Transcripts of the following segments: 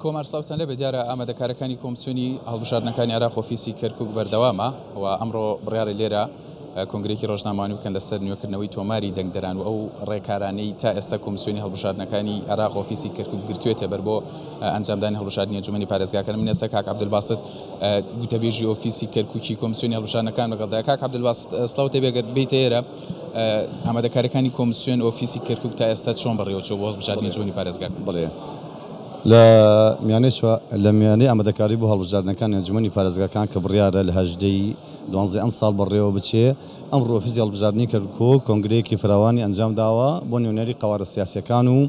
کۆمار سڵاوتان لێبێ، دیارە ئامادەکارەکانی کۆمسیۆنی هەڵبژاردنەکانی عێراق ئۆفیسی کەرکوک بەردەوامە و ئەمڕۆ بڕیارە لێرە کۆنگرەیەکی ڕۆژنامەوانی بکەن لەسەر نوێکردنەوەی تۆماری دەنگدەران و ئەو ڕێکارانەی تا ئێستا کۆمسیۆنی هەڵبژاردنەکانی عێراق ئۆفیسی کەرکوک گرتوێتە بەر بۆ ئەنجامدانی هەڵبژاردنی ئەنجومەنی پارێزگاکان. من ئێستا کاک عەبدولباست گوتەبێژی ئۆفیسی کەرکوکی کۆمسیۆنی هەڵبژاردنەکان لەگەڵدا. کاک عەبدولباست سڵاوت لێبێ، گەر بێیتە ئێرە ئامادەکاریەکانی کۆمسیۆن ئۆفیسی کەرکوک تا ئێستا چۆن بەڕێوەچووە بۆ هەڵبژاردنی ئەنجومەنی پارێزگاکان؟ بەڵێ لە میانەی لە میانەی ئامادەکاری بۆ هەڵبژاردنەکانی ئەنجومەنی پارێزگاکان کە بڕیارە لە هەژدەی دوانزەی ئەمساڵ بەڕێوە بچێ، ئەمڕۆ ئۆفیسی هەڵبژاردنی کەرکوک کۆنگرەیەکی فراوانی ئەنجامداوە بۆ نوێنەری قەوارە سیاسیەکان و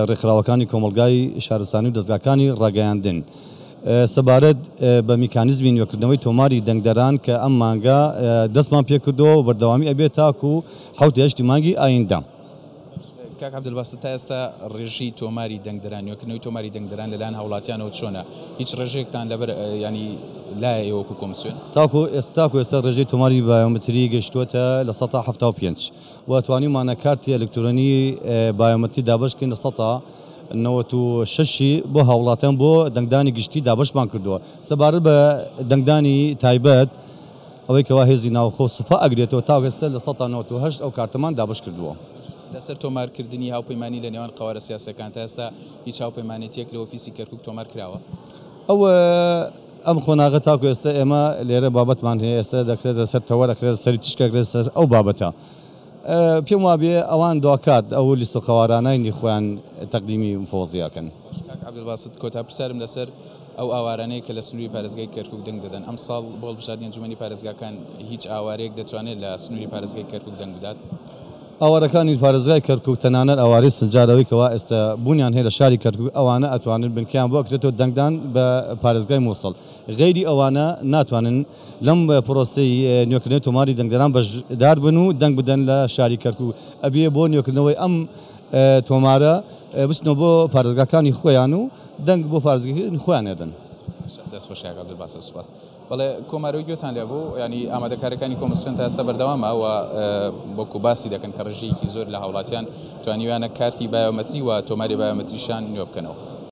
ڕێکخراوەکانی کۆمەڵگای شارستانی و دەزگاکانی ڕاگەیاندن سەبارەت بە میکانیزمی نوێکردنەوەی تۆماری دەنگدەران کە ئەم مانگە دەستمان پێکردەوە و بەردەوامی ئەبێت تاکو حەوتی هەشتی مانگی ئایندە. کاک عەبدولباست تا ئێستا ڕێژەی تۆماری دەنگدەران، نوێکردنەوەی تۆماری دەنگدەران لەلایەن هاوڵاتیانەوە چۆنە؟ هیچ ڕێژەیەکتان لەبەر یانی لایە ئێوە وەکو کۆمسیۆن؟ تاکو ئێستا ڕێژەی تۆماری بایۆمەتری گەیشتووەتە 75% و توانیومانە کارتی ئەلکترۆنی بایۆمەتری دابەش بکەین 96%ی بۆ هاوڵاتیان بۆ دەنگدانی گشتی دابەشمان کردووە. سەبارەت بە دەنگدانی تایبەت ئەوەی کەوا هێزی ناوخۆ سوپا ئەگرێتەوە تاوەکو ئێستا 98% ئەو کارتەمان دابەش کردووە. لەسەر تۆمارکردنی هاوپەیمانی لە نێوان قەوارە سیاسیەکان تا ئێستا هیچ هاوپەیمانێتیەک لە ئۆفیسی کەرکوک تۆمار کراوە؟ ئەو ئەم قۆناغە تاکو ئێستا ئێمە لێرە بابەتمان هەیە ئێستا دەکرێتە سەر تەوەر ئەکرێتە سەری تشک ئەکرێتە سەر ئەو بابەتە پێم وابێ ئەوان دواکات ئەو لیست و قەوارانەی خۆیان تەقدیمی مفەوەزی ئەکەن. کاک عەبدولباست کۆتا پرسیارم لەسەر ئەو ئاوارانەیە کە لە سنووری پارێزگای کەرکوک دەنگ دەدەن، ئەمساڵ بۆ هەڵبژاردنی ئەنجومەنی پارێزگاکان هیچ ئاوارەیەک دەتوانێت لە سنووری پارێزگای کەرکوک دەنگ بدات؟ ئاوارەکانی پارێزگای کەرکوک تەنانەت ئاوارەی سنجار ئەوەی کەوا ئێستا بوونیان هەیە لە شاری کەرکوک ئەوانە ئەتوانن بنکەیان بۆ ئەکرێتەوە دەنگدان بە پارێزگای موسڵ غەیری ئەوانە ناتوانن لەم پرۆسەی نوێکردنەوەی تۆماری دەنگدەران بەشدار بن و دەنگ بدەن لە شاری کەرکوک ئەبێ بۆ نوێکردنەوەی ئەم تۆمارە بچنەوە بۆ پارێزگاکانی خۆیان و دەنگ بۆ پارێزگاکانی خۆیان ئەدەن. دەست خۆش کاک عەبدولباست سوپاس. بەڵێ کۆمارەوەی گوێتان لێ بوو ینی ئامادەکارەکانی کۆمسیۆن تا ئێستا بەردەوامە و وەکو باسی دەکەن کە ڕێژەیەکی زۆر لە هاوڵاتیان توانیویانە کارتی بایۆمەتری و تۆماری بایۆمەتریشان نوێ بکەنەوە.